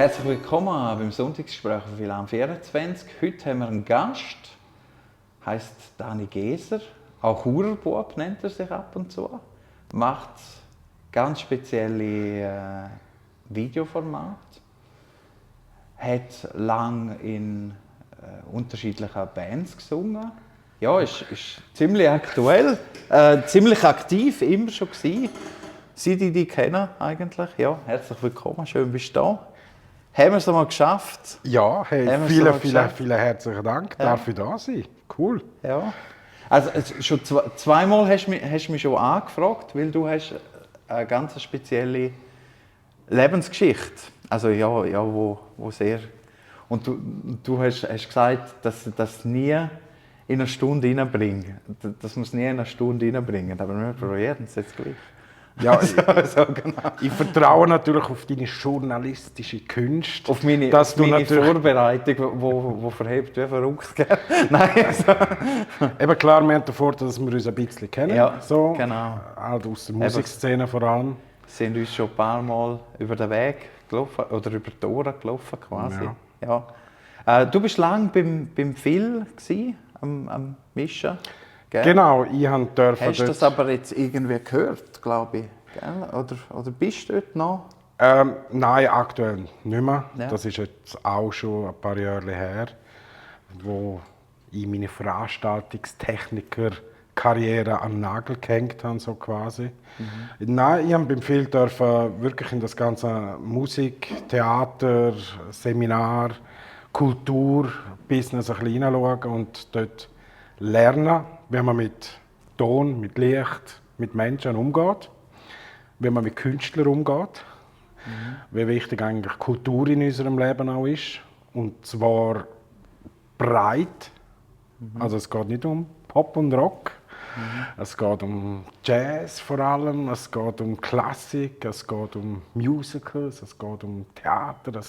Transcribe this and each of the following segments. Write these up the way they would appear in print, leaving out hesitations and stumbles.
Herzlich willkommen beim Sonntagsgespräch von Philan 24. Heute haben wir einen Gast, heißt Dani Geser, auch Churerbub nennt er sich ab und zu. Macht ganz spezielle Videoformate, hat lange in unterschiedlichen Bands gesungen. Ja, ist ziemlich aktuell, ziemlich aktiv, immer schon gewesen. Sie, die kennen eigentlich. Ja, herzlich willkommen, schön bist du da. Haben wir es einmal geschafft? Ja, hey, vielen herzlichen Dank, darf ich da sein. Cool. Ja. Also schon zweimal hast du mich schon angefragt, weil du hast eine ganz spezielle Lebensgeschichte. Also ja, wo sehr... Und du hast gesagt, dass das nie in eine Stunde reinbringen. Das muss nie in eine Stunde reinbringen. Aber wir probieren es jetzt gleich. Ja, genau. Ich vertraue natürlich auf deine journalistische Künste. Auf meine Vorbereitung, die verhebt wie verrückt. Nein, Eben klar, wir haben den Vorteil, dass wir uns ein bisschen kennen. Ja, so, genau. Auch aus der Musikszene vor allem. Wir sind uns schon ein paar Mal über den Weg gelaufen, oder über die Ohren gelaufen quasi. Ja. Du warst lange beim Phil am Mischen. Gell? Genau, ich durfte. Hast du das aber jetzt irgendwie gehört, glaube ich? Gell? Oder bist du dort noch? Nein, aktuell nicht mehr. Ja. Das ist jetzt auch schon ein paar Jahre her, wo ich meine Veranstaltungstechniker-Karriere an den Nagel gehängt habe, so quasi. Nein, ich durfte beim Phil wirklich in das ganze Musik, Theater, Seminar, Kultur, Business ein bisschen hineinschauen und dort lernen, wie man mit Ton, mit Licht, mit Menschen umgeht, wie man mit Künstlern umgeht, wie wichtig eigentlich Kultur in unserem Leben auch ist. Und zwar breit. Also es geht nicht um Pop und Rock, es geht um Jazz vor allem, es geht um Klassik, es geht um Musicals, es geht um Theater.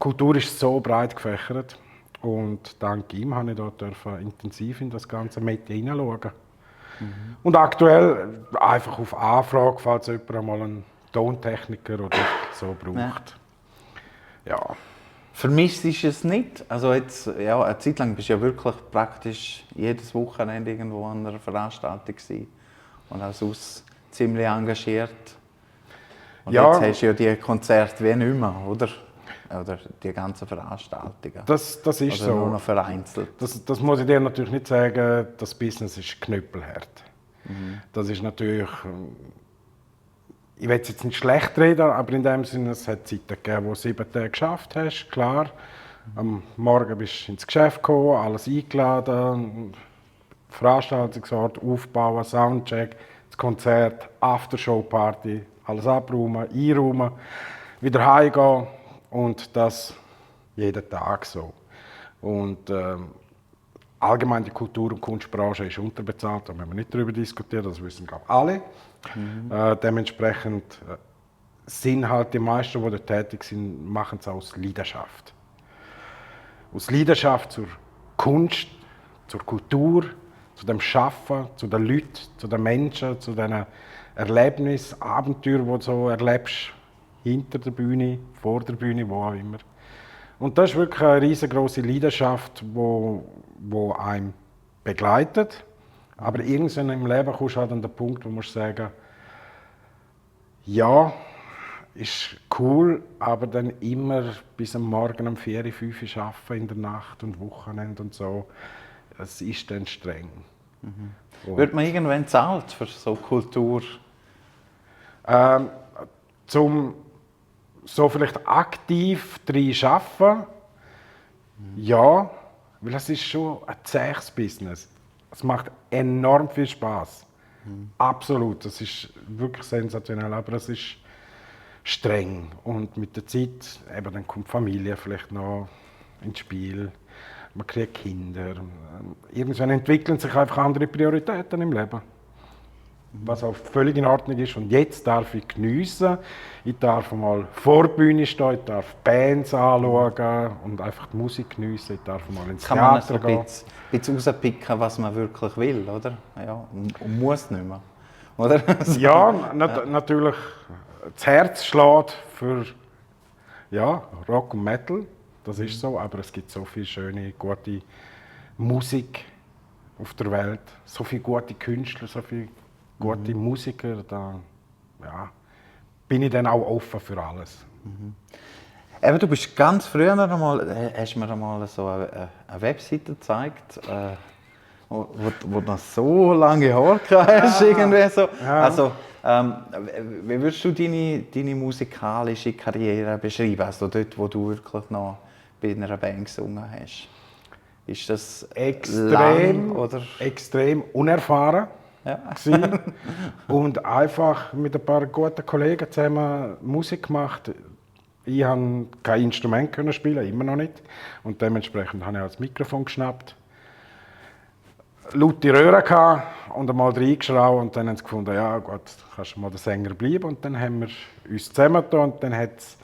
Kultur ist so breit gefächert. Und dank ihm durfte ich intensiv in das ganze Metier hineinschauen. Und aktuell einfach auf Anfrage, falls jemand einmal einen Tontechniker oder so braucht. Ja. Vermisst ist es nicht? Also jetzt, ja, eine Zeit lang bist du ja wirklich praktisch jedes Wochenende irgendwo an einer Veranstaltung gewesen. Und auch sonst ziemlich engagiert. Und ja, jetzt hast du ja die Konzerte wie nicht mehr, oder? Oder die ganzen Veranstaltungen. Das ist oder so. Nur noch vereinzelt. Das muss ich dir natürlich nicht sagen, das Business ist knüppelhart. Das ist natürlich, ich will es jetzt nicht schlecht reden, aber in dem Sinne, es hat Zeiten gegeben, wo du 7 Tage geschafft hast, klar. Am Morgen bist du ins Geschäft gekommen, alles eingeladen, Veranstaltungsort aufbauen, Soundcheck, das Konzert, Aftershow-Party, alles abräumen, einräumen, wieder heimgehen. Und das jeden Tag so. Und allgemein die Kultur- und Kunstbranche ist unterbezahlt, da müssen wir nicht darüber diskutieren, das wissen glaube ich alle. Dementsprechend sind halt die meisten, die dort tätig sind, machen es aus Leidenschaft. Aus Leidenschaft zur Kunst, zur Kultur, zu dem Schaffen, zu den Leuten, zu den Menschen, zu den Erlebnissen, Abenteuern, die du so erlebst. Hinter der Bühne, vor der Bühne, wo auch immer. Und das ist wirklich eine riesengroße Leidenschaft, die einem begleitet. Aber irgendwann im Leben kommst du halt an den Punkt, wo du sagen ja, ist cool, aber dann immer bis am Morgen um 4, 5 Uhr arbeiten in der Nacht und Wochenende und so. Es ist dann streng. Wird man irgendwann zahlt für so Kultur? Zum so vielleicht aktiv drin arbeiten, ja, weil es ist schon ein zähes Business. Es macht enorm viel Spaß. Absolut, das ist wirklich sensationell, aber es ist streng. Und mit der Zeit, eben, dann kommt die Familie vielleicht noch ins Spiel, man kriegt Kinder. Irgendwann entwickeln sich einfach andere Prioritäten im Leben. Was auch völlig in Ordnung ist. Und jetzt darf ich geniessen. Ich darf mal vor der Bühne stehen, ich darf Bands anschauen und einfach die Musik geniessen. Ich darf mal ins Theater gehen. Ein bisschen rauspicken, was man wirklich will, oder? Ja, und muss nicht mehr. Oder? Ja, natürlich. Das Herz schlägt für Ja, Rock und Metal, das ist so, aber es gibt so viel schöne, gute Musik auf der Welt, so viele gute Künstler, so viele gute Musiker, da ja, bin ich dann auch offen für alles. Eben, du bist ganz früher einmal, hast mir einmal so eine Webseite gezeigt, wo du noch so lange Haare gehabt hast, irgendwie so. Ja. Also, wie würdest du deine musikalische Karriere beschreiben? Also dort, wo du wirklich noch bei einer Band gesungen hast. Ist das lang, oder? Extrem unerfahren Ja. gewesen. Und einfach mit ein paar guten Kollegen zusammen Musik gemacht. Ich konnte kein Instrument spielen, immer noch nicht. Und dementsprechend habe ich auch das Mikrofon geschnappt, laute Röhren gehabt und einmal reingeschraubt und dann haben sie gefunden, ja gut, kannst du mal der Sänger bleiben. Und dann haben wir uns zusammengetan und dann hat es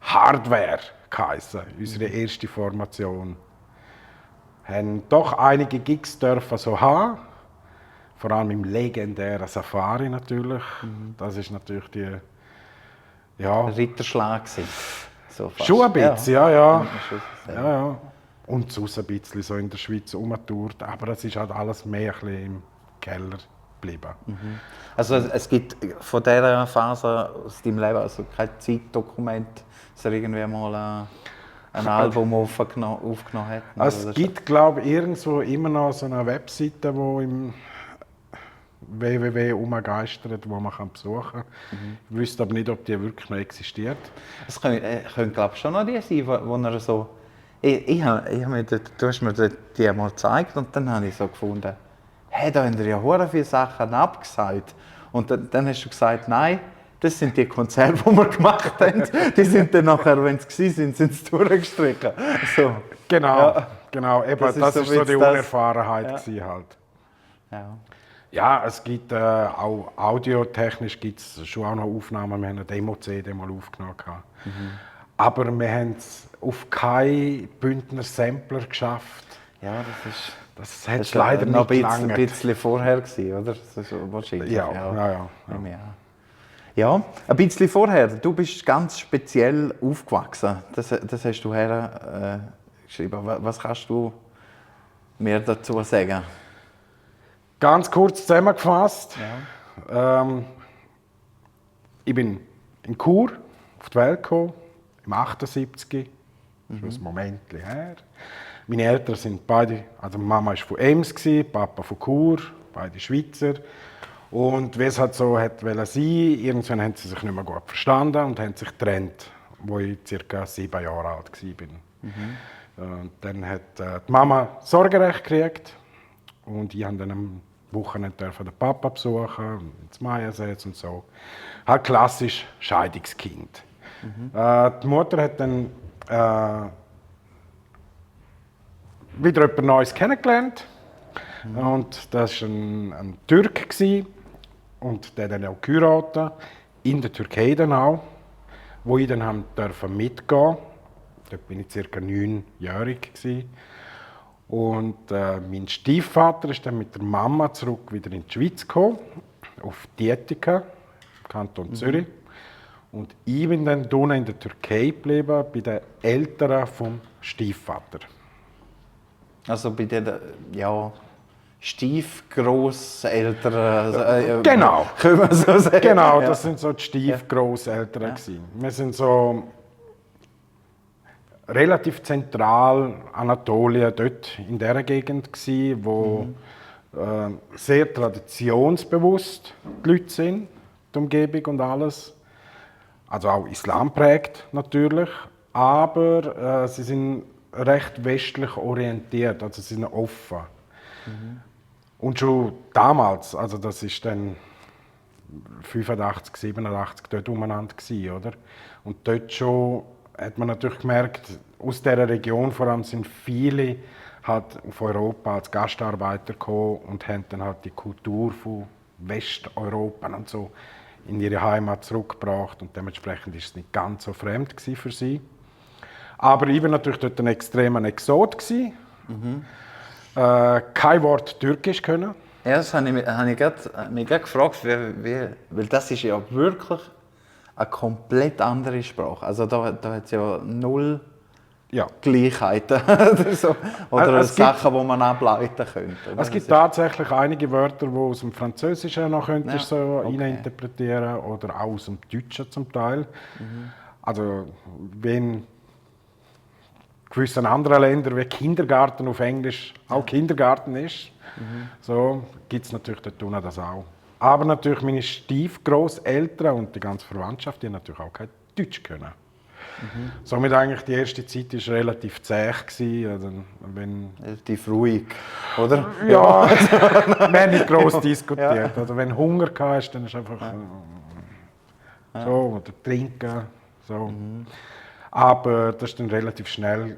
Hardware geheissen, unsere erste Formation. Wir haben doch einige Gigs dürfen so haben, vor allem im legendären Safari natürlich. Das ist natürlich die, ja, Ritterschlag gewesen. So fast. schon ein bisschen, ja. Kann man schon so sagen. Ja. Und sonst ein bisschen so in der Schweiz rumgetourt, aber es ist halt alles mehr ein bisschen im Keller geblieben. Also es gibt von dieser Phase aus deinem Leben also kein Zeitdokument, dass er irgendwie mal ein Album aufgenommen hat? Es gibt, glaube ich, irgendwo immer noch so eine Webseite, die im www umgeistert, wo man besuchen kann. Ich wüsste aber nicht, ob die wirklich noch existiert. Es können glaube ich, schon noch die sein, wo er so... Ich hab mir du hast mir die mal gezeigt und dann habe ich so gefunden, hey, da haben wir ja hure viele Sachen abgesagt. Und dann hast du gesagt, nein, das sind die Konzerte, die wir gemacht haben. Die sind dann nachher, wenn sie waren, sind sie durchgestrichen. So. Genau, Ja. genau. Eben, Das das ist ist so so wie die das- Unerfahrenheit Ja. gewesen halt. Ja. Ja, es gibt auch audiotechnisch gibt's schon auch noch Aufnahmen. Wir haben eine Demo-CD mal aufgenommen. Aber wir haben es auf keinen Bündner Sampler geschafft. Ja, das ist... Das hat Das leider noch nicht ein gelangt. bisschen vorher gewesen, oder? Das ist wahrscheinlich. Ja. Ja, ein bisschen vorher. Du bist ganz speziell aufgewachsen. Das hast du geschrieben. Was kannst du mir dazu sagen? Ganz kurz zusammengefasst. Ich bin in Chur auf die Welt gekommen, im 78. Schon ein Moment her. Meine Eltern sind beide, also Mama war von Ems, Papa von Chur, beide Schweizer. Und wie es halt so wollte sein, irgendwann haben sie sich nicht mehr gut verstanden und haben sich getrennt, als ich ca. 7 Jahre alt war. Und dann hat die Mama Sorgerecht gekriegt und ich durfte dann am Wochenende den Papa besuchen, ins Maiersitz und so. Halt klassisch Scheidungskind. Die Mutter hat dann wieder jemand Neues kennengelernt. Und das war ein Türk. Und der dann auch geheiratet, in der Türkei dann auch, wo ich dann durfte mitgehen. Dort war ich ca. 9-jährig. Und mein Stiefvater ist dann mit der Mama zurück wieder in die Schweiz gekommen, auf Dietika, im Kanton Zürich. Und ich bin dann unten in der Türkei geblieben, bei den Eltern vom Stiefvater. Also bei den Stiefgrosseltern. Genau. Können wir so sagen. Genau, Ja. das sind so die Stiefgrosseltern. gewesen. Wir sind so relativ zentral Anatolien, dort in dieser Gegend gewesen, wo sehr traditionsbewusst die Leute sind, die Umgebung und alles. Also auch Islam prägt natürlich, aber sie sind recht westlich orientiert, also sie sind offen. Und schon damals, also das ist dann 85, 87 dort umeinander gewesen, oder? Und dort schon hat man natürlich gemerkt, aus dieser Region vor allem sind viele halt auf Europa als Gastarbeiter gekommen und haben dann halt die Kultur von Westeuropa und so in ihre Heimat zurückgebracht und dementsprechend ist es nicht ganz so fremd gewesen für sie. Aber ich war natürlich dort ein extremer Exot gewesen. Kein Wort Türkisch können. Ja, das habe ich mich gerade gefragt, weil das ist ja wirklich eine komplett andere Sprache. Also da hat es ja null Ja. Gleichheiten oder so. Oder Es gibt- Sachen, die man ableiten könnte. Oder? Es gibt Das ist- tatsächlich einige Wörter, die aus dem Französischen noch könntest Ja, so okay. reininterpretieren oder auch aus dem Deutschen zum Teil. Also wenn gewissen anderen Ländern wie Kindergarten auf Englisch auch Kindergarten ist, so gibt es natürlich dort unten das auch. Aber natürlich meine Stiefgrosseltern und die ganze Verwandtschaft, die haben natürlich auch kein Deutsch können. Somit eigentlich die erste Zeit war relativ zäh gewesen, also wenn Relativ ruhig, oder? ja, wir haben nicht gross diskutiert. Also wenn du Hunger hast, dann ist einfach so, oder trinken. So. Aber das ist dann relativ schnell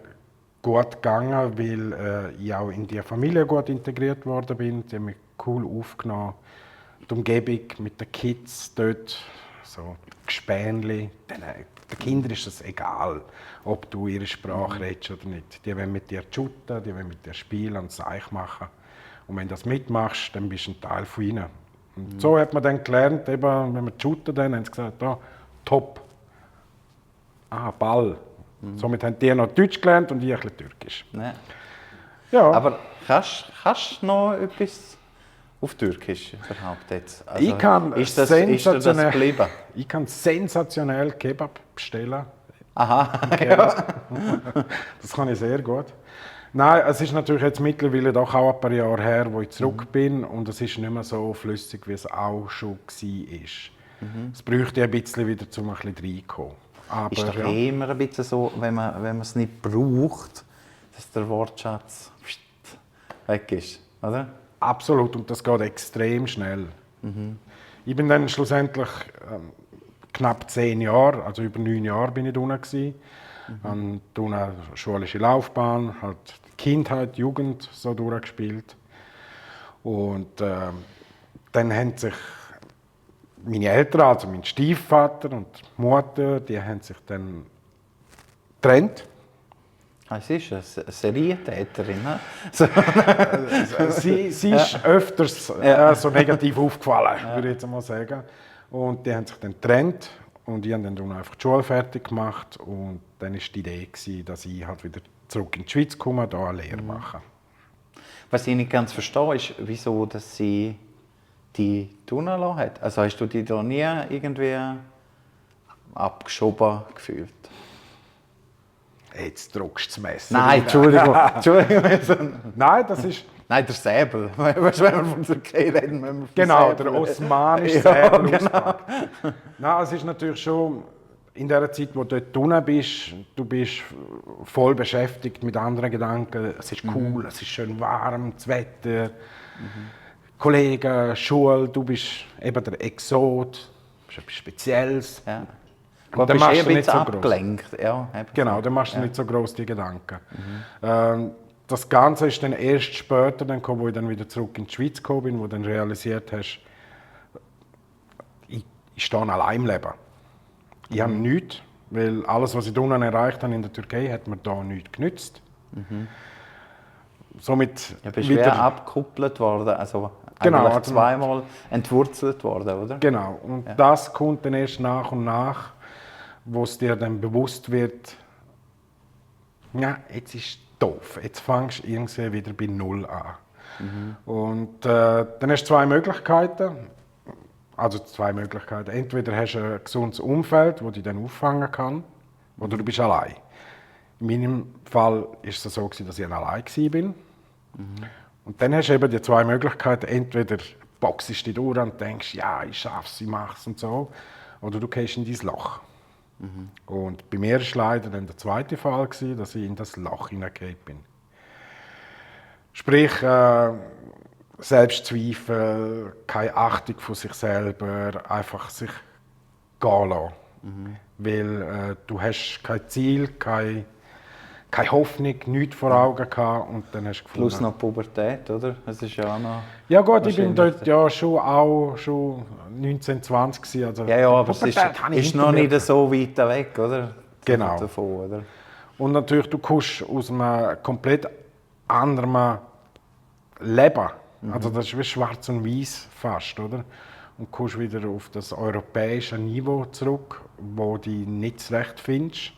gut gegangen, weil ich auch in die Familie gut integriert worden bin. Die haben mich cool aufgenommen. Die Umgebung mit den Kids dort, so Gespänli. Den Kindern ist es egal, ob du ihre Sprache redest oder nicht. Die wollen mit dir shooten, die wollen mit dir spielen und Seich machen. Und wenn du das mitmachst, dann bist du ein Teil von ihnen. Und so hat man dann gelernt, eben, wenn wir shooten, dann haben sie gesagt, top. Ball. Somit haben die noch Deutsch gelernt und ich ein bisschen Türkisch. Ja. Ja, Aber kannst du noch etwas auf Türkisch überhaupt jetzt? Also, ich kann ist dir das sensationell- geblieben? ich kann sensationell Kebab bestellen. Aha, Das kann ich sehr gut. Nein, es ist natürlich jetzt mittlerweile doch auch ein paar Jahre her, wo ich zurück bin und es ist nicht mehr so flüssig, wie es auch schon war. Es bräuchte ein bisschen wieder, um ein bisschen reinzukommen. Aber ist doch ja. immer ein bisschen so, wenn man es nicht braucht, dass der Wortschatz weg ist, oder? Absolut, und das geht extrem schnell. Ich bin dann schlussendlich knapp 10 Jahre, also über 9 Jahre bin ich da unten gewesen. Habe da unten eine schulische Laufbahn, halt Kindheit, Jugend so durchgespielt. Und dann haben sich meine Eltern, also mein Stiefvater und die Mutter, die haben sich dann getrennt. Sie ist eine Serientäterin. Ne? So. Sie ist öfters so negativ aufgefallen, würde ich jetzt mal sagen. Und die haben sich dann getrennt und ich habe dann einfach die Schule fertig gemacht. Und dann war die Idee, dass ich halt wieder zurück in die Schweiz komme, hier eine Lehre mache. Was ich nicht ganz verstehe, ist, wieso dass sie die tun lassen hat. Also hast du dich da nie irgendwie abgeschoben gefühlt? Jetzt drückst du das Messer. Nein, Entschuldigung. Nein, das ist... Nein, der Säbel. Weißt du, wenn wir von Türkei reden, wenn wir vom Genau, Säbel der reden. osmanische Ja, Säbel genau. auspackt. Nein, es ist natürlich schon in der Zeit, wo du dort unten bist, du bist voll beschäftigt mit anderen Gedanken. Es ist cool, es ist schön warm, das Wetter, Kollegen, Schule, du bist eben der Exot, du bist etwas Spezielles. Ja. Und Gut, dann bist machst du du ein nicht bisschen so groß. abgelenkt. Ja, eben. Genau, dann machst du nicht so groß die Gedanken. Das Ganze ist dann erst später dann gekommen, wo ich dann wieder zurück in die Schweiz gekommen bin, wo du dann realisiert hast, ich stehe allein im Leben. Ich habe nichts, weil alles, was ich da unten erreicht habe in der Türkei, hat mir da nichts genützt. Somit Ja, bist du wieder abgekuppelt worden, also Genau, eigentlich also- zweimal entwurzelt worden, oder? Genau, und das kommt dann erst nach und nach, wo es dir dann bewusst wird, ja, jetzt ist es doof, jetzt fängst du irgendwie wieder bei Null an. Und dann hast du zwei Möglichkeiten. Entweder hast du ein gesundes Umfeld, das dich dann auffangen kann, oder du bist allein. In meinem Fall war es so, dass ich allein war. Und dann hast du eben die zwei Möglichkeiten. Entweder boxst du dich durch und denkst, ja, ich schaff's, ich mach's und so. Oder du gehst in dein Loch. Und bei mir war leider dann der zweite Fall, dass ich in das Loch hineingegangen bin. Sprich, Selbstzweifel, keine Achtung von sich selber, einfach sich gehen lassen. Weil du hast kein Ziel, keine Hoffnung, nichts vor Augen gehabt und dann hast du gefunden... Plus noch Pubertät, oder? Es ist ja auch noch... Ja gut, ich bin wahrscheinlich- dort ja schon 19, 20 gewesen, also Ja, aber es ist, Pubertät habe ich ist hinter noch mir. nicht so weit weg, oder? Genau. Davon, oder? Und natürlich, du kommst aus einem komplett anderen Leben. Also das ist wie schwarz und weiß fast, oder? und kommst wieder auf das europäische Niveau zurück, wo du nicht zurecht findest.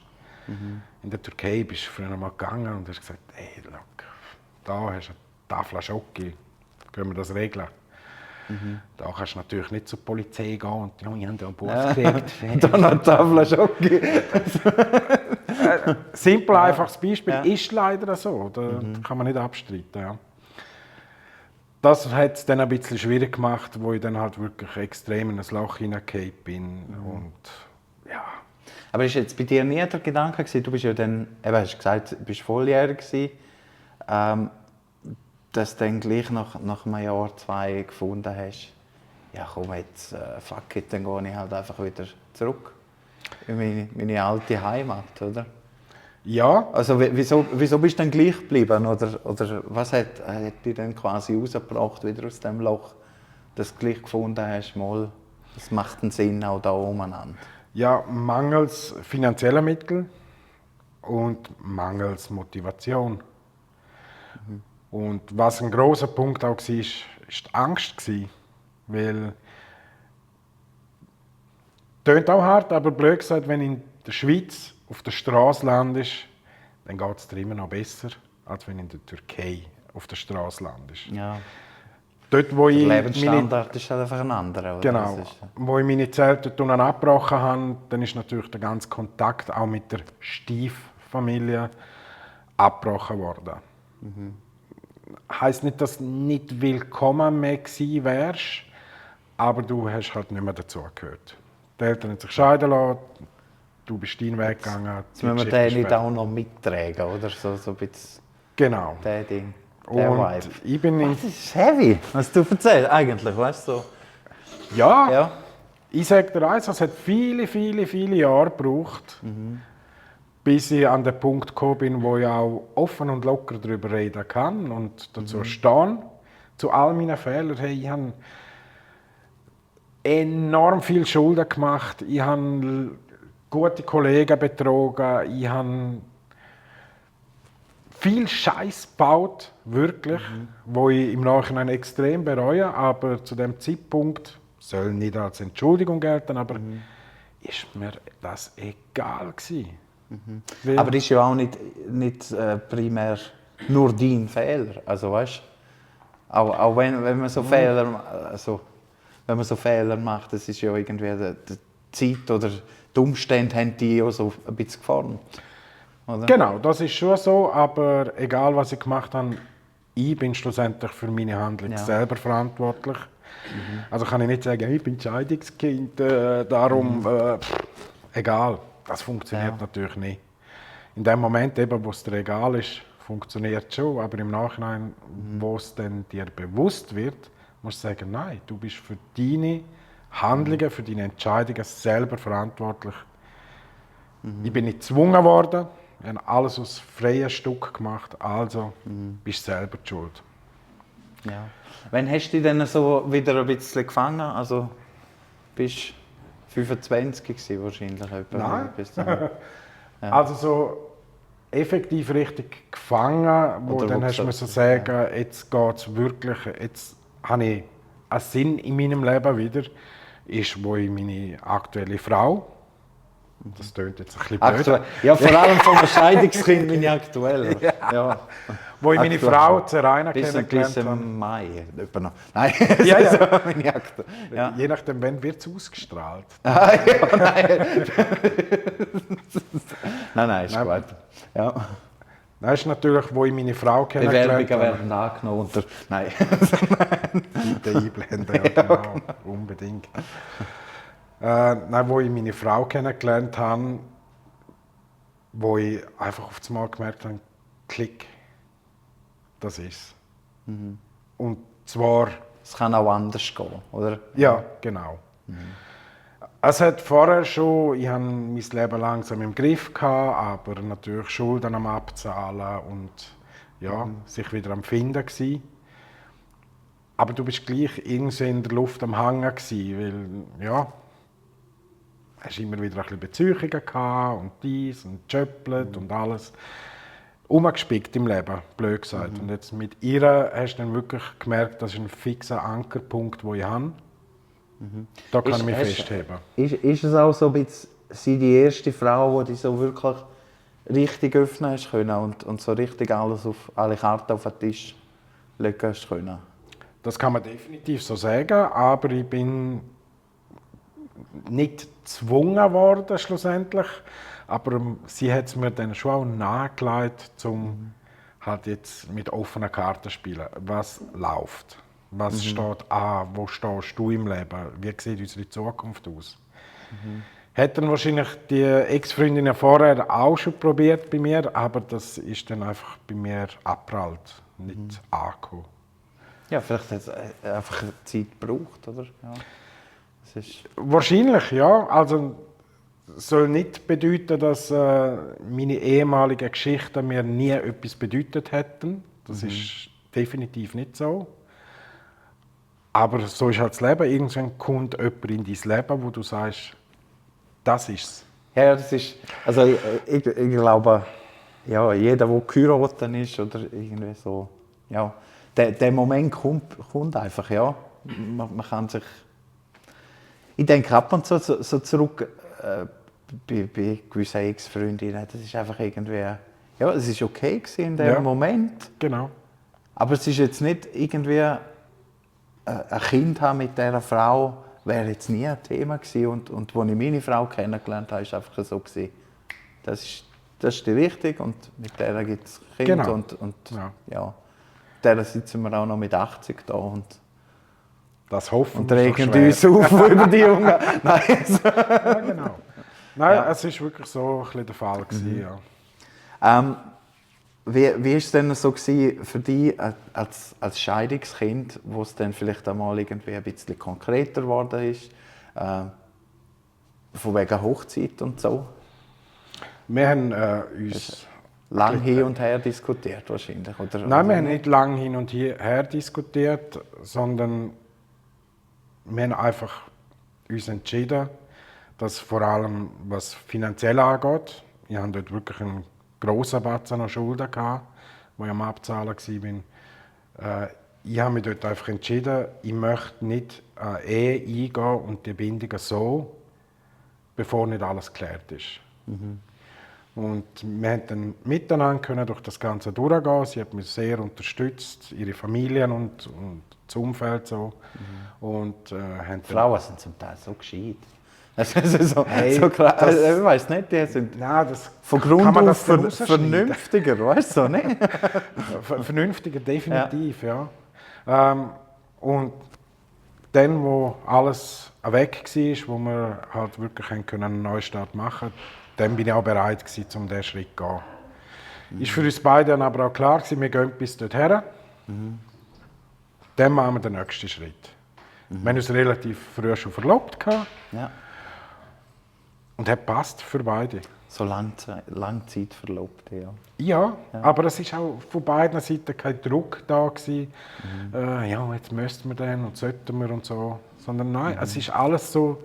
In der Türkei bist du früher mal gegangen und hast gesagt, hey, look, da hast du eine Tafel Schoki, können wir das regeln? Da kannst du natürlich nicht zur Polizei gehen und ja, ich habe da einen Bus gekriegt. Da noch eine Tafel Schoki. Simpel, einfaches Beispiel, Ja. ist leider so, da kann man nicht abstreiten. Ja. Das hat es dann ein bisschen schwierig gemacht, wo ich dann halt wirklich extrem in ein Loch hineingefallen bin. Und ja, Aber ist jetzt bei dir nie der Gedanke gewesen, du bist ja dann, eben hast du gesagt, du bist volljährig gewesen, dass du dann gleich nach einem Jahr, 2 gefunden hast, ja komm jetzt, fuck it, dann gehe ich halt einfach wieder zurück in meine alte Heimat, oder? ja, Also wieso bist du dann gleich geblieben? Oder was hat dich dann quasi rausgebracht wieder aus dem Loch, dass du gleich gefunden hast, mal, es macht einen Sinn auch da umeinander? ja, mangels finanzieller Mittel und mangels Motivation. Und was ein großer Punkt auch war, ist die Angst gewesen, weil tönt auch hart, aber blöd gesagt, wenn in der Schweiz auf der Straße landest, dann geht es dir immer noch besser, als wenn in der Türkei auf der Straße landest. Ja, Dort, wo der ich Lebensstandard ist halt einfach ein anderer, oder? Genau. Das ist, Wo ich meine Zelte dort abgebrochen habe, dann ist natürlich der ganze Kontakt auch mit der Stieffamilie abgebrochen worden. Heißt nicht, dass du nicht willkommen mehr gewesen wärst, aber du hast halt nicht mehr dazugehört. Die Eltern haben sich scheiden lassen, du bist deinen Weg gegangen. jetzt müssen wir den nicht auch noch mittragen, oder? So ein bisschen Genau. der Ding, der Und Vibe. ich bin in, Das ist heavy, was du erzählst, eigentlich, weißt du? So. ja, Ja. ich sage dir eins, es hat viele, viele, viele Jahre gebraucht, bis ich an den Punkt gekommen bin, wo ich auch offen und locker darüber reden kann und dazu stehen. Zu all meinen Fehlern. Hey, ich habe enorm viel Schulden gemacht. Ich habe gute Kollegen betrogen. Ich habe viel Scheiß gebaut, wirklich, wo ich im Nachhinein extrem bereue. Aber zu dem Zeitpunkt soll nicht als Entschuldigung gelten, aber ist mir das egal gewesen. Weil- Aber das ist ja auch nicht primär nur dein Fehler. Also, weißt du? Auch wenn man so Fehler macht, das ist ja irgendwie die Zeit oder die Umstände haben die ja so ein bisschen geformt. Oder? Genau, das ist schon so, aber egal was ich gemacht habe, ich bin schlussendlich für meine Handlung Ja. selber verantwortlich. Also kann ich nicht sagen, ich bin Scheidungskind, darum, egal. Das funktioniert Ja. natürlich nicht. In dem Moment, eben, wo es dir egal ist, funktioniert es schon, aber im Nachhinein, wo es dann dir bewusst wird, musst du sagen, nein, du bist für deine Handlungen, für deine Entscheidungen selber verantwortlich. Ich bin nicht gezwungen worden, ich habe alles aus freiem Stück gemacht, also bist du selber die schuld. Ja. Wann hast du dich dann so wieder ein bisschen gefangen? Also, bist du 25 gewesen, wahrscheinlich? Etwa, Nein. bis dann. Also so effektiv richtig gefangen, wo Oder dann wo hast du gesagt, müssen sagen, jetzt geht es wirklich, jetzt habe ich einen Sinn in meinem Leben wieder, ist, wo ich meine aktuelle Frau, das klingt jetzt ein bisschen blöd, Aktuell. Ja, vor allem vom Scheidungskind bin ich aktuell. Ja. wo ich meine Aktuell. Frau Zeraina Bis kennengelernt habe. im Mai. Etwa noch. Nein, Ja, ja. so meine ja. Je nachdem, wann wird es ausgestrahlt. Nein, ist Nein. gut. Ja. Das ist natürlich, wo ich meine Frau kennengelernt Bewerbungen habe. werden angenommen unter. Nein. Bitte einblenden, ja, genau, unbedingt. Nein, wo ich meine Frau kennengelernt habe, wo ich einfach auf einmal gemerkt habe, Klick, das ist es. Und zwar, Es kann auch anders gehen, oder? ja, genau. Es hat vorher schon, ich habe mein Leben langsam im Griff gehabt, aber natürlich Schulden am Abzahlen und ja, sich wieder am Finden gsi. Aber du bist gleich irgendwie in der Luft am Hangen gsi, weil ja, hast immer wieder ein bisschen Beziehungen gehabt und dies und Jöpplet und alles. Umgespickt im Leben, blöd gesagt. Und jetzt mit ihr hast du dann wirklich gemerkt, das ist ein fixer Ankerpunkt, den ich habe. Da kann ich mich Hast- festheben. Ist es auch so ein bisschen sie die erste Frau, die so wirklich richtig öffnen hast können und so richtig alle Karten auf den Tisch legen hast können? Das kann man definitiv so sagen, aber ich bin nicht gezwungen worden schlussendlich. Aber sie hat es mir dann schon auch nahegelegt, um halt jetzt mit offenen Karten zu spielen. Was läuft? Was steht an? Wo stehst du im Leben? Wie sieht unsere Zukunft aus? Hätten wahrscheinlich die Ex-Freundinnen vorher auch schon probiert bei mir, aber das ist dann einfach bei mir abprallt, nicht angekommen. Ja, vielleicht hat es einfach Zeit gebraucht, oder? Ja. Es ist, Wahrscheinlich, ja. Also soll nicht bedeuten, dass meine ehemaligen Geschichten mir nie etwas bedeutet hätten. Das ist definitiv nicht so. Aber so ist halt das Leben. Irgendwann kommt jemand in dein Leben, wo du sagst, das ist es. ja, das ist, also ich glaube, ja, jeder, der geheiratet ist oder irgendwie so, ja, der Moment kommt einfach, ja. Man kann sich, ich denke ab und zu so zurück bei gewissen Ex-Freundinnen, das ist einfach irgendwie, ja, es ist okay gewesen in dem Ja. Moment, Genau. aber es ist jetzt nicht irgendwie ein Kind haben mit dieser Frau, wäre jetzt nie ein Thema gewesen. Und als ich meine Frau kennengelernt habe, war es einfach so gewesen. Das ist die Richtige und mit der gibt es Kinder. Genau. Und Ja. ja, der sitzen wir auch noch mit 80 da und Das hoffen und wir regen so uns schwer. auf über die Jungen. Nein, Ja, genau. Nein, Ja. es war wirklich so ein bisschen der Fall. Gewesen, ja. wie war es denn so gewesen für dich als Scheidungskind, wo es dann vielleicht einmal irgendwie ein bisschen konkreter geworden ist, von wegen Hochzeit und so? Wir haben uns... Lang hin und her diskutiert wahrscheinlich, oder? Nein, wir haben nicht lange hin und her diskutiert, sondern wir haben einfach uns entschieden, dass vor allem was finanziell angeht, ich hatte dort wirklich einen grossen Batzen an Schulden, die ich am Abzahlen war. Ich habe mich dort einfach entschieden, ich möchte nicht eine Ehe eingehen und die Bindungen so, bevor nicht alles geklärt ist. Und wir konnten dann miteinander durch das Ganze durchgehen. Sie hat mich sehr unterstützt, ihre Familien und das Umfeld so. Und, haben Frauen sind zum Teil so gescheit. So Hey, ich weiß nicht, die sind Nein, das von kann Grund man auf das dann rausschneiden? vernünftiger, weißt du, so, nicht? Vernünftiger, definitiv, ja. Und dann, wo alles weg war, wo wir halt wirklich einen Neustart machen konnten, dann bin ich auch bereit gewesen, um diesen Schritt zu gehen. Ist für uns beide dann aber auch klar gewesen, wir gehen bis dorthin. Dann machen wir den nächsten Schritt. Wir haben uns relativ früh schon verlobt gehabt Ja. und hat passt für beide. So Langzeit verlobt, ja. Ja, aber es war auch von beiden Seiten kein Druck da gewesen. Ja, jetzt müssten wir dann und sollten wir und so. Sondern nein, es ist alles so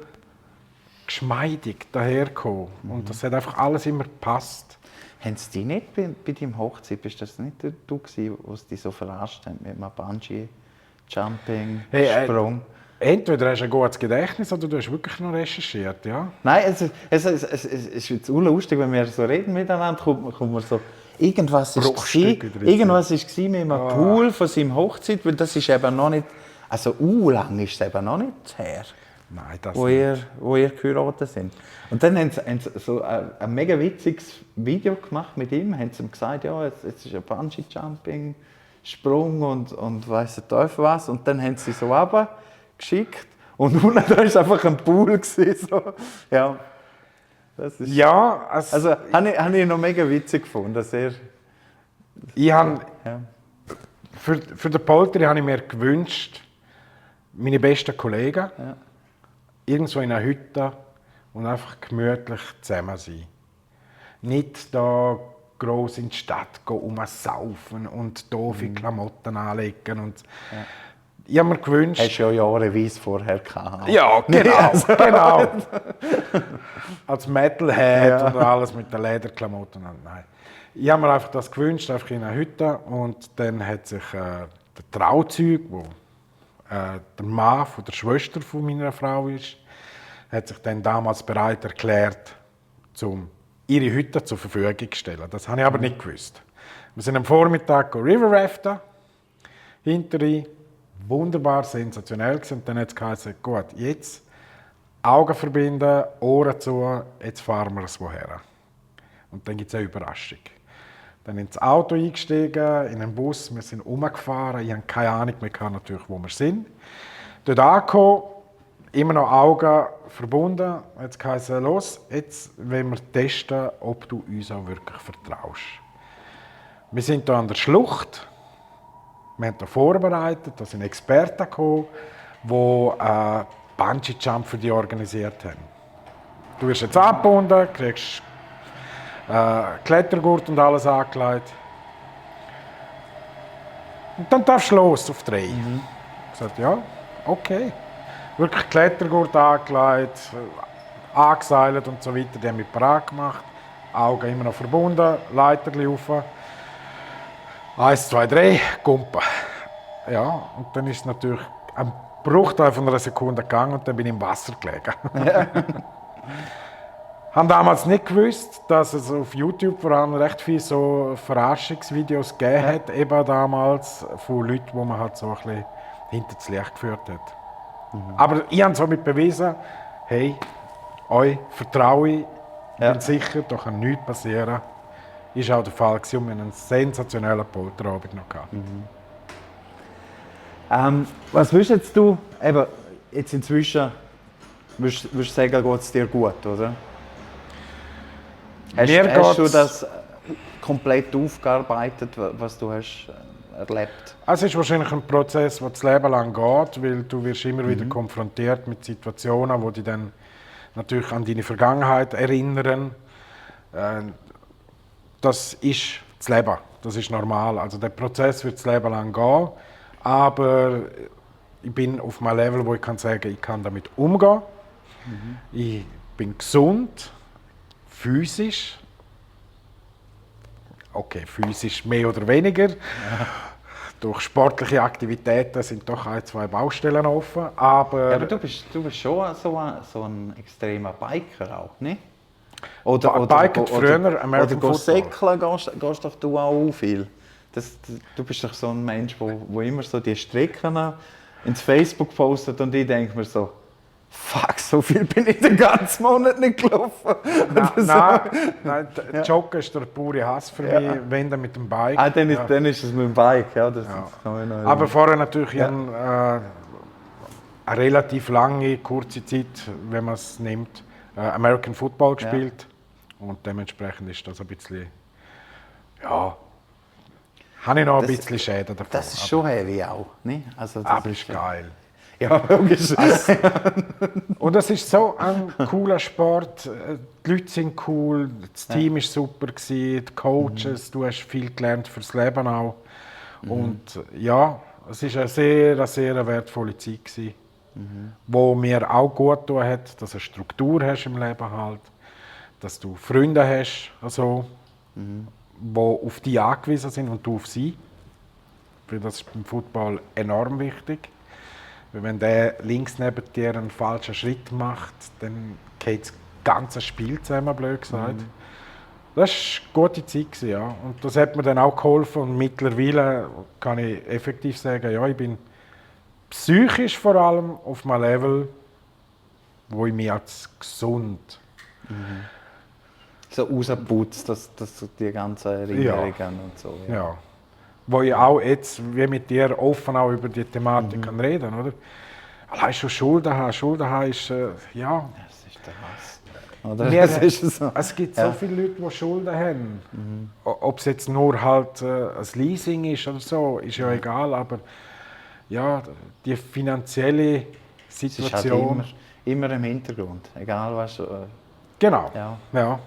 geschmeidig dahergekommen. Und das hat einfach alles immer gepasst. Haben sie dich nicht bei deinem Hochzeit, bist das nicht du gewesen, der dich so verarscht hat mit einem Bungee-Jumping, Hey, Sprung? Entweder hast du ein gutes Gedächtnis oder du hast wirklich noch recherchiert, ja. Nein, es ist jetzt lustig, wenn wir so reden miteinander, kommt man so, irgendwas ist Bruchstücke gsi, drin. irgendwas ist gsi mit einem Pool von seinem Hochzeit, weil das ist eben noch nicht, also lang ist es eben noch nicht her, Nein, das wo ihr geheiratet sind. Und dann haben sie so ein mega witziges Video gemacht mit ihm, haben sie ihm gesagt, ja, jetzt ist ein Bungee-Jumping, Sprung und weiss der Teufel was, und dann haben sie so runtergeschickt und unten da war einfach ein Pool gewesen, so. Ja. Das ist, Ja, also habe ich noch mega witzig gefunden, sehr, ich habe ja. für den Polteri habe ich mir gewünscht, meine besten Kollegen, irgendwo in einer Hütte und einfach gemütlich zusammen sein. Nicht da gross in die Stadt gehen, saufen und doofe Klamotten anlegen. Und ich habe mir gewünscht... Hast du ja jahreweise vorher gehabt. Ja, genau, Also. genau. Als Metalhead und alles mit den Lederklamotten. Nein. Ich habe mir einfach das gewünscht, einfach in einer Hütte. Und dann hat sich der Trauzeug, wo der Mann von der Schwester von meiner Frau ist, hat sich dann damals bereit erklärt, ihre Hütte zur Verfügung zu stellen. Das habe ich aber nicht gewusst. Wir sind am Vormittag River Raften, hinterher, wunderbar, sensationell gewesen. Und dann hat es geheißen, gut, jetzt Augen verbinden, Ohren zu, jetzt fahren wir es woher. Und dann gibt es eine Überraschung. Dann ins Auto eingestiegen, in einen Bus, wir sind umgefahren. Ich habe keine Ahnung mehr natürlich, wo wir sind. Dort angekommen, immer noch Augen verbunden. Jetzt heisst es, los, jetzt wollen wir testen, ob du uns auch wirklich vertraust. Wir sind hier an der Schlucht. Wir haben hier vorbereitet, da sind Experten gekommen, die Bungee-Jump für dich organisiert haben. Du wirst jetzt angebunden, kriegst Klettergurt und alles angelegt. Und dann darfst du los auf 3. Ich habe gesagt, ja, okay. Wirklich Klettergurt angelegt, angeseilt und so weiter. Die haben mich bereit gemacht. Augen immer noch verbunden, Leiterchen rauf. 1, 2, 3, Kumpen. Ja, und dann ist es natürlich ein Bruchteil von einer Sekunde gegangen und dann bin ich im Wasser gelegen. Ja. Ich habe damals nicht gewusst, dass es auf YouTube vor allem recht viele so Verarschungsvideos gegeben hat, eben damals von Leuten, die man halt so ein bisschen hinter das Licht geführt hat. Aber ich habe somit bewiesen, hey, euch vertraue ich, bin sicher, da kann nichts passieren. Das war auch der Fall und wir hatten einen sensationellen Polterabend noch gehabt. Was würdest du, eben, jetzt inzwischen, würdest du sagen, geht es dir gut, oder? Hast du das komplett aufgearbeitet, was du hast erlebt? Es ist wahrscheinlich ein Prozess, der das Leben lang geht, weil du wirst immer wieder konfrontiert mit Situationen, die dich dann natürlich an deine Vergangenheit erinnern. Das ist das Leben, das ist normal. Also der Prozess wird das Leben lang gehen, aber ich bin auf einem Level, wo ich kann sagen, ich kann damit umgehen. Ich bin gesund. Physisch. Okay, physisch mehr oder weniger. Ja. Durch sportliche Aktivitäten sind doch 1, 2 Baustellen offen. Aber du bist schon so ein extremer Biker auch, nicht? Biker früher, American Football. Säckeln gehst doch du auch viel. Du bist doch so ein Mensch, der immer so die Strecken ins Facebook postet und ich denke mir so, fuck, so viel bin ich den ganzen Monat nicht gelaufen. Nein, Joggen ist der pure Hass für mich, wenn dann mit dem Bike. Dann ist es mit dem Bike, ja. Das kann ich noch aber vorher natürlich eine relativ lange, kurze Zeit, wenn man es nimmt, American Football gespielt. Und dementsprechend ist das ein bisschen, habe ich noch ein bisschen Schäden davon. Das ist schon heavy auch, nicht? Also aber ist geil. Ja, logisch. Und es ist so ein cooler Sport. Die Leute sind cool, das Team war super, die Coaches, du hast viel gelernt fürs Leben auch. Und ja, es war eine sehr wertvolle Zeit gewesen, wo mir auch gut getan hat, dass du eine Struktur hast im Leben halt, dass du Freunde hast, also, die auf dich angewiesen sind und du auf sie. Weil das ist beim Football enorm wichtig. Weil wenn der links neben dir einen falschen Schritt macht, dann geht das ganze Spiel zusammen, blöd gesagt. Das war eine gute Zeit, ja. Und das hat mir dann auch geholfen. Und mittlerweile kann ich effektiv sagen, ja, ich bin psychisch vor allem auf einem Level, wo ich mich als gesund so rausputzt, dass die ganzen Erinnerungen und so. Ja. Wo ich auch jetzt, wie mit dir, offen auch über die Thematik kann reden, oder? Allein schon Schulden haben ist, ja... Das ist der Hass. Oder? So. Es gibt so viele Leute, die Schulden haben. Ob es jetzt nur halt ein Leasing ist oder so, ist ja egal, aber ja, die finanzielle Situation... Es ist halt immer im Hintergrund, egal was... Genau, ja.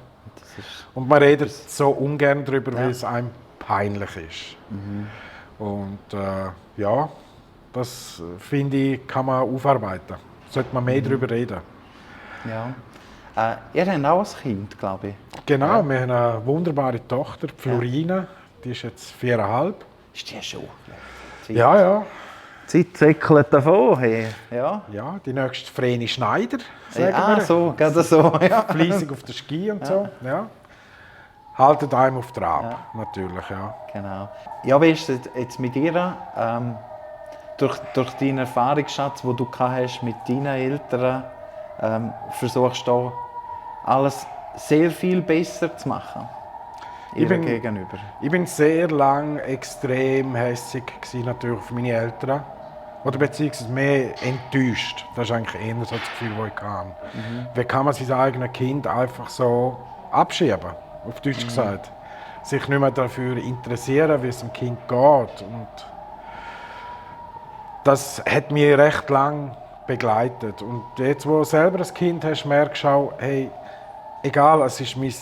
Und man redet so ungern darüber, weil es einem peinlich ist. Und ja, das finde ich, kann man aufarbeiten. Sollte man mehr darüber reden. Ja. Ihr habt auch ein Kind, glaube ich. Genau, wir haben eine wunderbare Tochter, Florina, die ist jetzt 4,5. Ist die schon? Ja. Die Zeit zirkelt davon. Hey. Ja. Ja, die nächste Vreni Schneider, sagen Ah, wir. so, gerade so. Ja. Fleissig auf der Ski und so. Ja. Haltet einem auf Trab, natürlich, ja. Genau. Ja, wie ist es jetzt mit dir? Durch deinen Erfahrungsschatz, den du hast mit deinen Eltern, versuchst du alles sehr viel besser zu machen. Gegenüber. Ich bin sehr lang extrem hässig natürlich auf meine Eltern. Oder beziehungsweise mehr enttäuscht. Das ist eigentlich eher so das Gefühl, das ich hatte. Wie kann man sein eigenes Kind einfach so abschieben, auf Deutsch gesagt. Sich nicht mehr dafür interessieren, wie es dem Kind geht. Und das hat mich recht lang begleitet. Und jetzt, wo du selber ein Kind hast, merkst du auch, hey, egal, es ist mein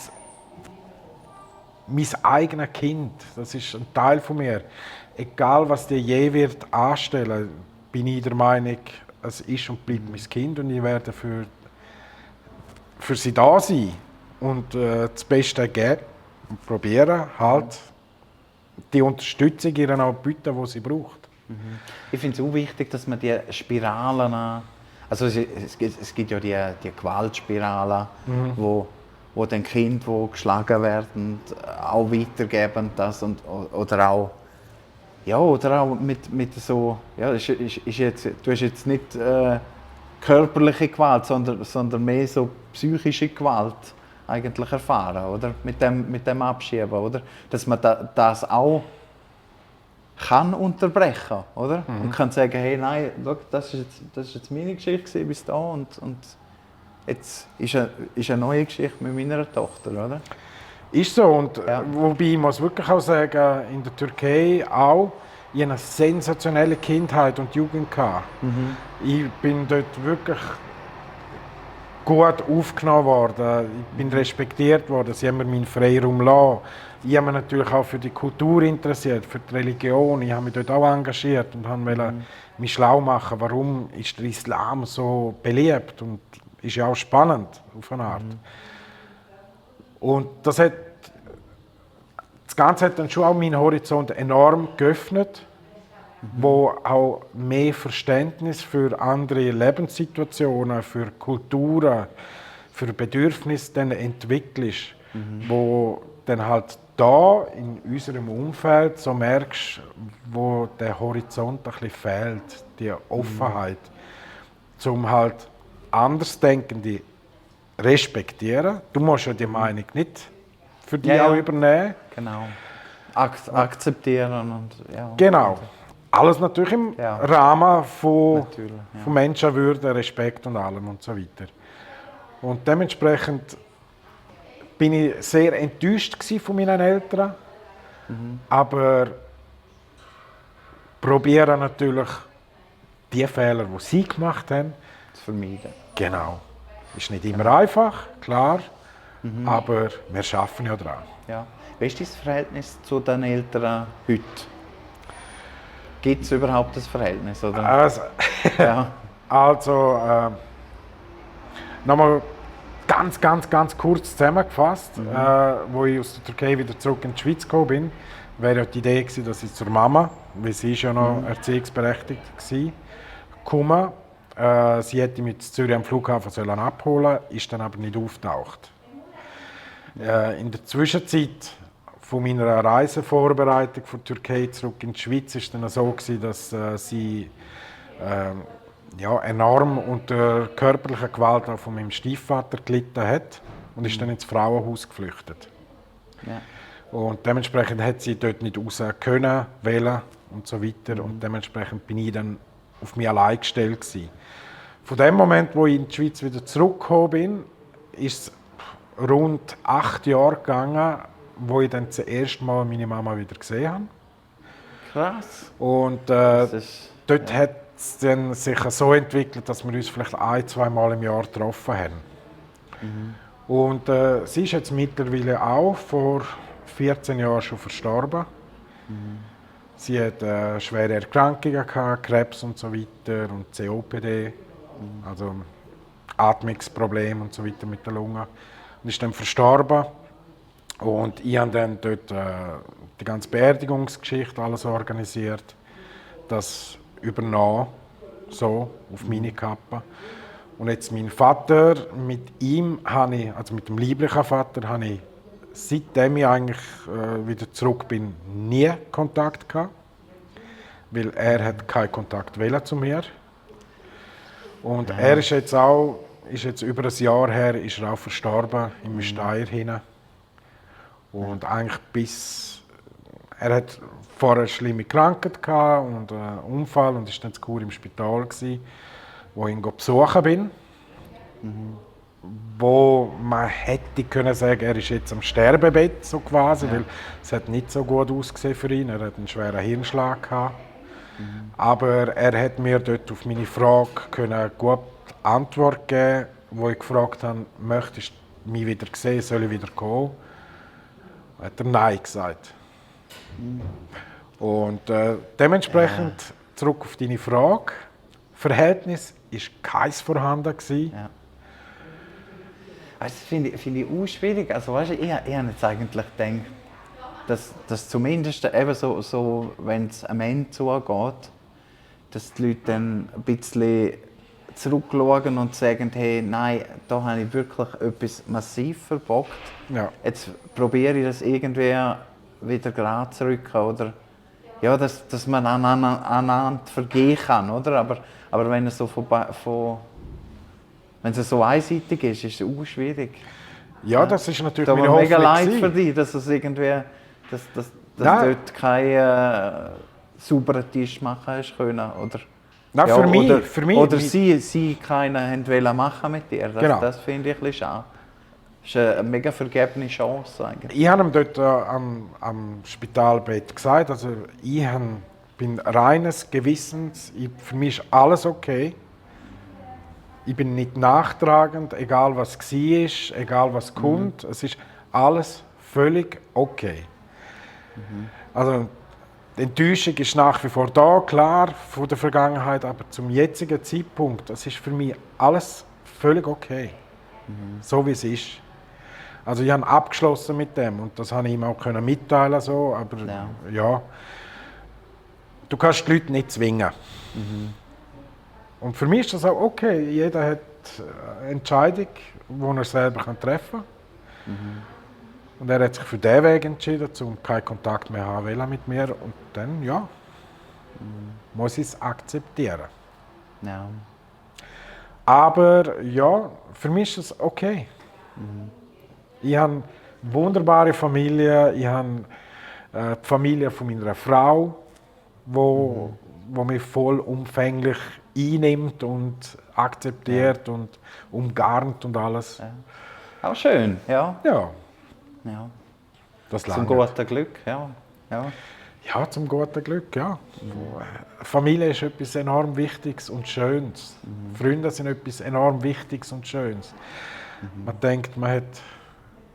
eigenes Kind. Das ist ein Teil von mir. Egal, was dir je wird anstellen, bin ich der Meinung, es ist und bleibt mein Kind und ich werde für sie da sein und das Beste geben und probieren, halt die Unterstützung ihr auch bieten, die sie braucht. Ich finde es auch wichtig, dass man die Spiralen, also es gibt ja die Gewaltspiralen, wo den Kind, wo geschlagen werden, auch weitergeben das oder auch mit so, ja, ist jetzt, du hast jetzt nicht körperliche Gewalt, sondern mehr so psychische Gewalt eigentlich erfahren, oder? Mit dem Abschieben, oder? Dass man das auch kann unterbrechen, oder? Und kann sagen, hey, nein, schau, das ist jetzt meine Geschichte bis da und jetzt ist eine neue Geschichte mit meiner Tochter, oder? Ist so. Und wobei ich muss wirklich auch sagen, in der Türkei auch, ich hatte eine sensationelle Kindheit und Jugend gehabt. Ich bin dort wirklich gut aufgenommen worden. Ich bin respektiert worden. Sie haben mir meinen Freiraum gelassen. Ich habe mich natürlich auch für die Kultur interessiert, für die Religion. Ich habe mich dort auch engagiert und wollte mich schlau machen, warum ist der Islam so beliebt und ist ja auch spannend auf eine Art. Und das Ganze hat dann schon auch meinen Horizont enorm geöffnet, wo auch mehr Verständnis für andere Lebenssituationen, für Kulturen, für Bedürfnisse dann entwickelst, wo dann halt da in unserem Umfeld so merkst, wo der Horizont ein bisschen fehlt, die Offenheit, um halt Andersdenkende respektieren. Du musst ja die Meinung nicht für dich auch übernehmen. Genau. Akzeptieren und Genau. Alles natürlich im Rahmen von Menschenwürde, Respekt und allem und so weiter. Und dementsprechend bin ich sehr enttäuscht von meinen Eltern, aber probiere natürlich die Fehler, die sie gemacht haben, zu vermeiden. Genau. Ist nicht immer einfach, klar, aber wir arbeiten ja daran. Ja. Wie ist dein Verhältnis zu deinen Eltern heute? Gibt es überhaupt ein Verhältnis? Oder? Also nochmal ganz kurz zusammengefasst, wo ich aus der Türkei wieder zurück in die Schweiz gekommen bin, wäre ja die Idee gewesen, dass ich zur Mama, weil sie ist ja noch erziehungsberechtigt war, komme. Sie hätte mich in Zürich am Flughafen abholen sollen, ist dann aber nicht aufgetaucht. In der Zwischenzeit von meiner Reisevorbereitung von der Türkei zurück in die Schweiz war es dann so gewesen, dass sie enorm unter körperlicher Gewalt auch von meinem Stiefvater gelitten hat und ist dann ins Frauenhaus geflüchtet. Ja. Und dementsprechend hat sie dort nicht raus können, wollen und so weiter. Und dementsprechend bin ich dann auf mich allein gestellt gewesen. Von dem Moment, wo ich in die Schweiz wieder zurückgekommen bin, ist es rund 8 Jahre gegangen, wo ich dann das erste Mal meine Mama wieder gesehen habe. Krass. Und dort hat es dann sich so entwickelt, dass wir uns vielleicht 1-2 Mal im Jahr getroffen haben. Und sie ist jetzt mittlerweile auch vor 14 Jahren schon verstorben. Sie hat schwere Erkrankungen gehabt, Krebs und so weiter und COPD, also Atmungsprobleme und so weiter mit der Lunge. Und ist dann verstorben. Und ich habe dann dort die ganze Beerdigungsgeschichte alles organisiert, dass übernommen, so, auf meine Kappe. Und jetzt mein Vater, mit ihm habe ich, also mit dem lieblichen Vater, habe ich, seitdem ich eigentlich wieder zurück bin, nie Kontakt gehabt. Weil er hat keinen Kontakt wollen zu mir. Und er ist jetzt auch, ist jetzt über ein Jahr her, ist er auch verstorben im Steyr hinein. Und eigentlich er hat vorher eine schlimme Krankheit gehabt und einen Unfall und ist dann zu Chur im Spital gsi, wo ich ihn besuchen bin. Wo man hätte können sagen, er ist jetzt am Sterbebett so quasi, weil es hat nicht so gut ausgesehen für ihn. Er hat einen schweren Hirnschlag gehabt. Aber er hat mir dort auf meine Frage eine gute Antwort geben, wo ich gefragt habe, möchtest du mich wieder sehen, soll ich wieder kommen? Hat er Nein gesagt. Und dementsprechend zurück auf deine Frage. Verhältnis war keins vorhanden gewesen. Ja. Das finde ich auch schwierig. Also, weißt du, ich habe jetzt eigentlich gedacht, dass zumindest eben so wenn es am Ende zugeht, dass die Leute dann ein bisschen zurückschauen und sagen, hey, nein, da habe ich wirklich etwas massiv verbockt. Ja. Jetzt probiere ich das irgendwie wieder gerade zu rücken, oder? Ja, dass man aneinander vergehen kann, oder? Aber wenn es so wenn es so einseitig ist es auch schwierig. Ja, das ist natürlich Da meine war mega Hoffnung leid gewesen. für dich, dass es irgendwie, dass Nein. dort keinen sauberen Tisch machen hast können, oder? Nein, Ja, für mich. Oder sie keinen haben wollen machen mit dir. Genau. Das finde ich ein bisschen schade. Das ist eine mega vergebene Chance eigentlich. Ich habe ihm dort am Spitalbett gesagt, also bin reines Gewissens, für mich ist alles okay. Ich bin nicht nachtragend, egal was war, egal was kommt. Es ist alles völlig okay. Also die Enttäuschung ist nach wie vor da, klar, von der Vergangenheit, aber zum jetzigen Zeitpunkt, es ist für mich alles völlig okay. So wie es ist. Also ich habe abgeschlossen mit dem und das habe ich ihm auch mitteilen so, aber ja. Du kannst die Leute nicht zwingen. Und für mich ist das auch okay. Jeder hat eine Entscheidung, die er selber treffen kann. Und er hat sich für diesen Weg entschieden, um keinen Kontakt mehr haben wollen mit mir. Und dann, ja, muss ich es akzeptieren. Ja. Aber ja, für mich ist es okay. Ich habe eine wunderbare Familie. Ich habe die Familie von meiner Frau, wo mich vollumfänglich einnimmt und akzeptiert und umgarnt und alles. Ja. Auch schön, ja. Ja, Ja. das Zum langt. guten Glück, ja. Ja, zum guten Glück, ja. Familie ist etwas enorm Wichtiges und Schönes. Freunde sind etwas enorm Wichtiges und Schönes. Man denkt, man hat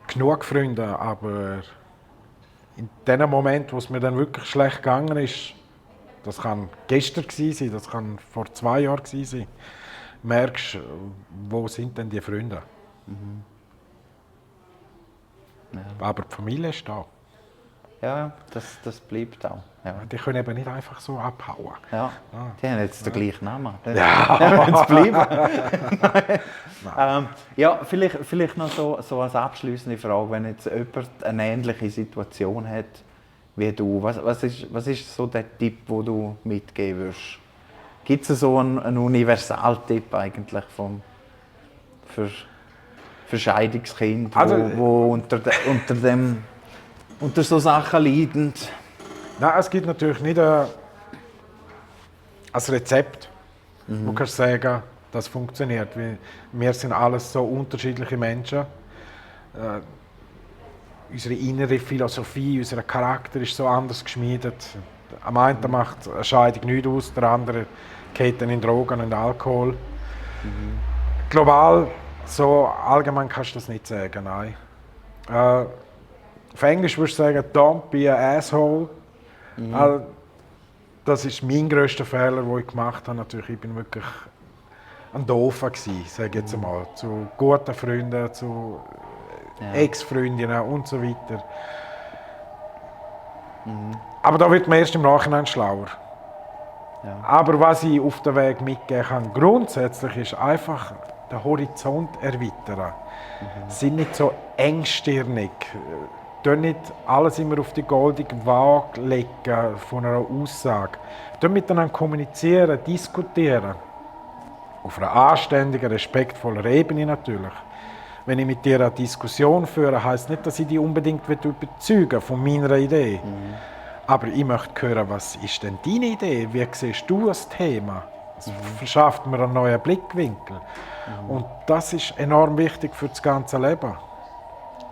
genug Freunde, aber in dem Moment, wo es mir dann wirklich schlecht gegangen ist, das kann gestern gewesen sein, das kann vor 2 Jahren gewesen sein, merkst du, wo sind denn die Freunde? Ja. Aber die Familie ist da. Ja, das bleibt auch. Ja. Die können eben nicht einfach so abhauen. Ja. Die haben jetzt den gleichen Namen. Ja. Jetzt bleiben. Ja, vielleicht noch so als abschließende Frage, wenn jetzt jemand eine ähnliche Situation hat wie du, was ist so der Tipp, den du mitgeben würdest? Gibt es so einen Universaltipp eigentlich für Scheidungskind, wo unter so Sachen leidend? Nein, es gibt natürlich nicht ein Rezept, wo du kannst sagen, das funktioniert. Weil wir sind alles so unterschiedliche Menschen. Unsere innere Philosophie, unser Charakter ist so anders geschmiedet. Am einen macht eine Scheidung nichts aus, der andere geht dann in Drogen und Alkohol. Global, so allgemein kannst du das nicht sagen, nein. Auf Englisch würde ich sagen, don't be an asshole. Das ist mein grösster Fehler, den ich gemacht habe. Natürlich, ich bin wirklich ein Doofer gewesen, sage ich jetzt einmal. Zu guten Freunden, zu Ex-Freundinnen und so weiter. Aber da wird man erst im Nachhinein schlauer. Aber was ich auf den Weg mitgeben kann, grundsätzlich ist einfach den Horizont erweitern. Sind nicht so engstirnig. Tun nicht alles immer auf die goldige Waage legen von einer Aussage. Tun miteinander kommunizieren, diskutieren. Auf einer anständigen, respektvollen Ebene natürlich. Wenn ich mit dir eine Diskussion führe, heisst nicht, dass ich dich unbedingt überzeugen von meiner Idee. Aber ich möchte hören, was ist denn deine Idee? Wie siehst du das Thema? Das verschafft mir einen neuen Blickwinkel. Und das ist enorm wichtig für das ganze Leben.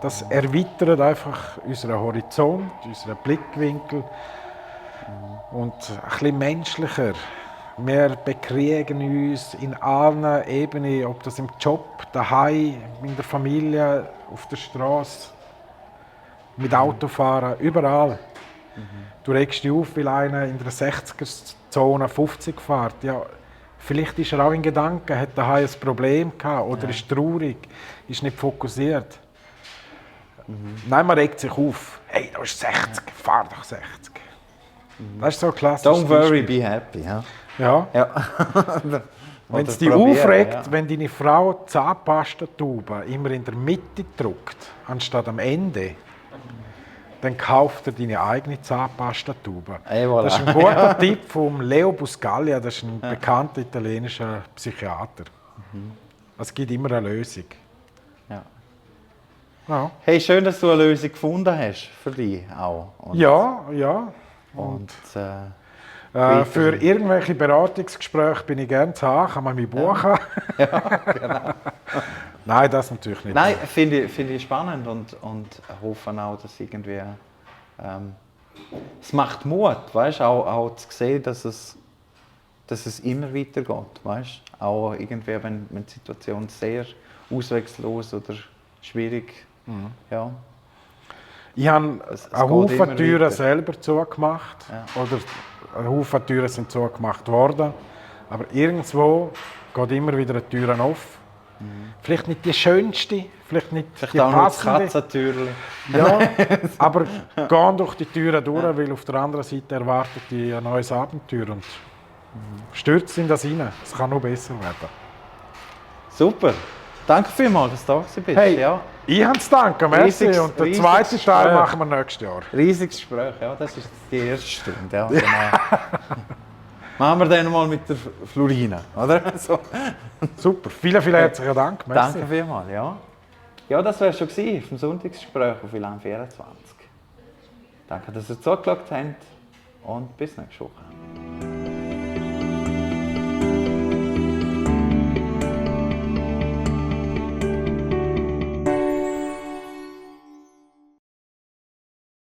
Das erweitert einfach unseren Horizont, unseren Blickwinkel und ein bisschen menschlicher. Wir bekriegen uns in allen Ebenen, ob das im Job, daheim, in der Familie, auf der Straße, mit Autofahren, überall. Du regst dich auf, weil einer in der 60er-Zone 50 fährt. Ja, vielleicht ist er auch in Gedanken, hat daheim ein Problem gehabt oder ist traurig, ist nicht fokussiert. Nein, man regt sich auf. Hey, du bist 60, fahr doch 60. Das ist so klassisch. Don't worry, be happy. Ja. Ja. Wenn es dich aufregt, wenn deine Frau die Zahnpastatube immer in der Mitte drückt, anstatt am Ende, dann kauft er deine eigene Zahnpastatube. Voilà. Das ist ein guter Tipp von Leo Buscaglia, das ist ein bekannter italienischer Psychiater. Es gibt immer eine Lösung. Ja. Hey, schön, dass du eine Lösung gefunden hast für dich auch. Und, Ja. Und, für irgendwelche Beratungsgespräche bin ich gerne zu haben, kann man mich buchen. Ja, genau. Nein, das natürlich nicht. Nein, finde ich spannend und hoffe auch, dass irgendwie es macht Mut, weißt, auch zu sehen, dass es immer weitergeht, weißt, auch irgendwie, wenn die Situation sehr ausweglos oder schwierig, ja. Ich habe einen Haufen Türen selber zugemacht, Ja. oder ein Haufen Türen sind zugemacht worden, aber irgendwo geht immer wieder eine Tür auf. Vielleicht nicht die schönste, vielleicht nicht die auch noch das passende. Katzentürchen. Ja, aber gehen durch die Türen durch, weil auf der anderen Seite erwartet dich ein neues Abenteuer und stürzt in das rein. Es kann noch besser werden. Super. Danke vielmals, dass du da bist. Hey, ja. ich habe zu danken, merci. Und den zweiten Teil machen wir nächstes Jahr. Riesiges Gespräch, ja, das ist die erste Stunde. Ja, genau. Machen wir dann mal mit der Florina, oder? So. Super, vielen herzlichen Dank. Merci. Danke vielmals, ja. Ja, das war schon vom Sonntagsgespräch auf Ilan 24. Danke, dass ihr zugeschaut habt und bis nächste Woche.